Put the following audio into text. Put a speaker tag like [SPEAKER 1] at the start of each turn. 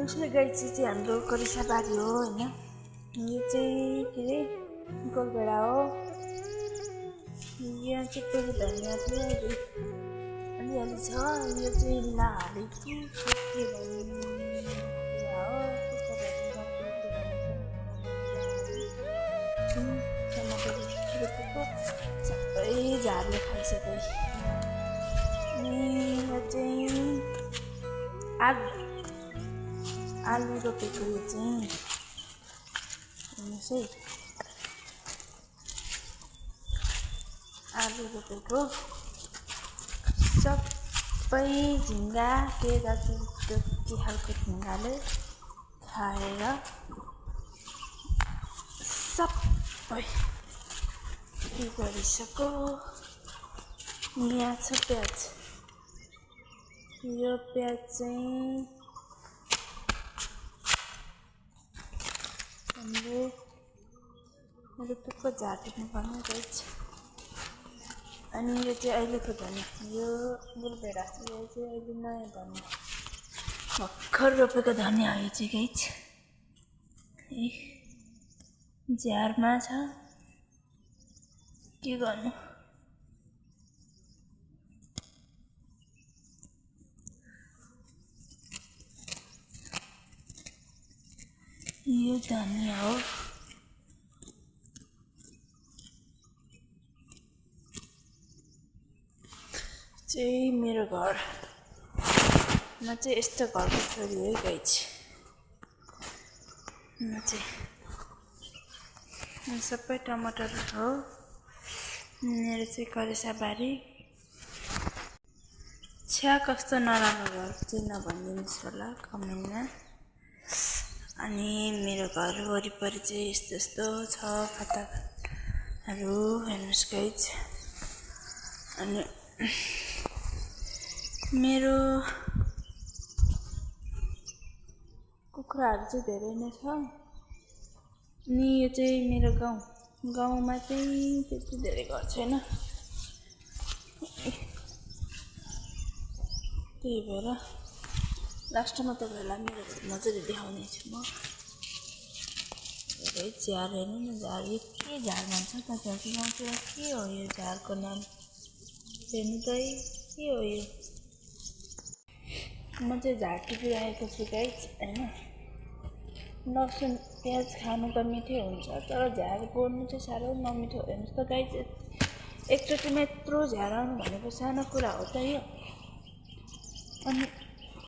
[SPEAKER 1] दोस्रो गाई चाहिँ हाम्रो करिसाबारी हो होइन। यो चाहिँ के अरे गोलभेडा हो। यहाँ चाहिँ पहिलो धनियाँ थियो, अलिअलि छ। यो चाहिँ लाले कि के भन्ने हो, टमाटर रोपेको सबै झारले खाइसक्यो। अनि यो चाहिँ आलु रोपेको। यो चाहिँ हेर्नुहोस् है, आलु रोपेको सबै झिङ्गा के जति खालको झिङ्गाले खाएर सबै के गरिसक्यो। यहाँ छ प्याज। यो प्याज चाहिँ हामीले रोपेको झार टिप्नुपर्ने रहेछ। अनि यो चाहिँ अहिलेको धनियाँ, यो गोलभेडा। यो चाहिँ अहिले नयाँ धनियाँ, भर्खर रोपेको धनियाँ हो यो चाहिँ गाइस। झारमा छ, के गर्नु। यो धनियाँ हो। चाहिँ मेरो घर, म चाहिँ यस्तो घरको छोरी है गाइस। म चाहिँ सबै टमाटर हो। मेरो चाहिँ करेसाबारी। छ्या कस्तो नराम्रो घर चाहिँ नभनिदिनुहोस् होला कमेन्टमा। अनि मेरो घर वरिपरि चाहिँ यस्तो यस्तो छ फाटाहरू, हेर्नुहोस् गाइस। अनि मेरो कुखुराहरू चाहिँ धेरै नै छ। अनि यो चाहिँ मेरो गाउँमा चाहिँ त्यति धेरै घर छैन, त्यही भएर लास्टमा तपाईँहरूलाई मेरो घर मजाले देखाउने छु म। धेरै झार हेर्नु न, झार यो के झार भन्छ तपाईँहरूको गाउँतिर के हो यो झारको नाम हेर्नु त है, के हो यो। म चाहिँ झार टिपिरहेको छु गाइस होइन। लसुन प्याज खानु त मिठै हुन्छ, तर झार गोड्नु चाहिँ साह्रो नमिठो। हेर्नुहोस् त गाइस, एकचोटिमा यत्रो झार आउनु भनेको सानो कुरा हो त यो। अनि